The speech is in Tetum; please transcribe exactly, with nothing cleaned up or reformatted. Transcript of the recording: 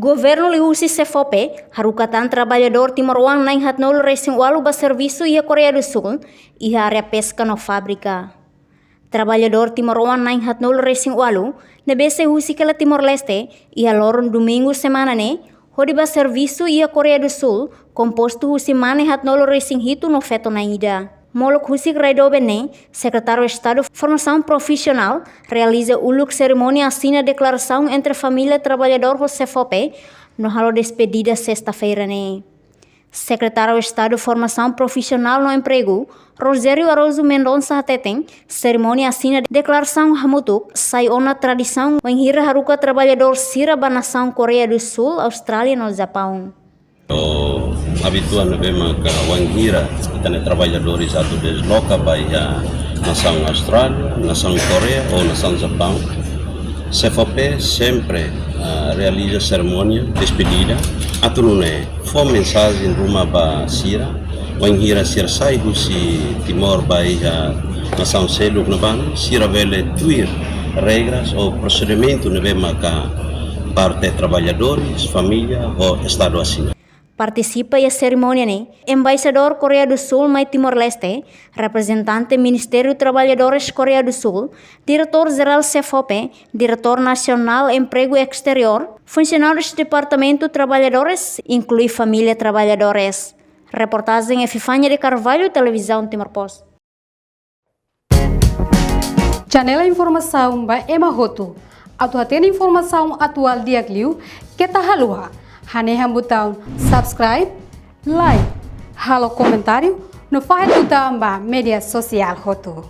Governu liuhusi SEFOPE haruka tan traballadór timoroan na'in haatnulu resin ualu ba servisu iha Koreia do Súl, iha área peska no fábrika. Traballadór timoroan na'in haatnulu resin ualu ne'ebé sei husik hela Timor-Leste iha loron Domingu semana ne'e, hodi ba servisu iha Koreia do Súl, kompostu husi mane haatnulu resin hitu no feto na'in ida. Molok husik rai doben ne'e, Sekretáriu Estadu Formasaun Profisionál realiza uluk serimónia asina deklarasaun entre família traballadór ho SEFOPE no halo despedida sesta-feira ne'e. Sekretáriu Estadu Formasaun Profisionál no Empregu, Rogério Araújo Mendonça hateten, serimónia asina deklarasaun hamutuk sai ona tradisaun wainhira haruka traballadór sira ba nasaun Koreia do Súl, Austrália no Japaun. O habitua ne'ebé maka wainhira ita-nia traballadores atu desloka ba iha nasaun Austrália, nasaun Koreia ou nasaun Japaun, SEFOPE sempre, ah, realiza serimónia despedida, atu nune'e fó mensajen ruma ba sira, wainhira sira sai husi Timor ba iha nasaun seluk ne'ebá, sira bele tuir regras ou prosedimentu ne'ebé maka parte traballadores, família ho Estadu asina. Partisipa iha serimónia ne'e Embaixadór Koreia do Súl mai Timor-Leste, reprezentante Ministériu Traballadores Koreia do Súl, Diretór Jerál SEFOPE, Diretór Nasionál Empregu Esteriór, funsionárius Departamentu Traballadores, inklui família traballadores. Reportajen Epifania de Carvalho, Televizaun Timor Post. Janela informasaun ba ema hotu. Atu hatene informasaun atuál di'ak liu, keta haluha hanehan butaun subscribe, like, halo komentáriu no fahe tutan ba média sosiál hotu.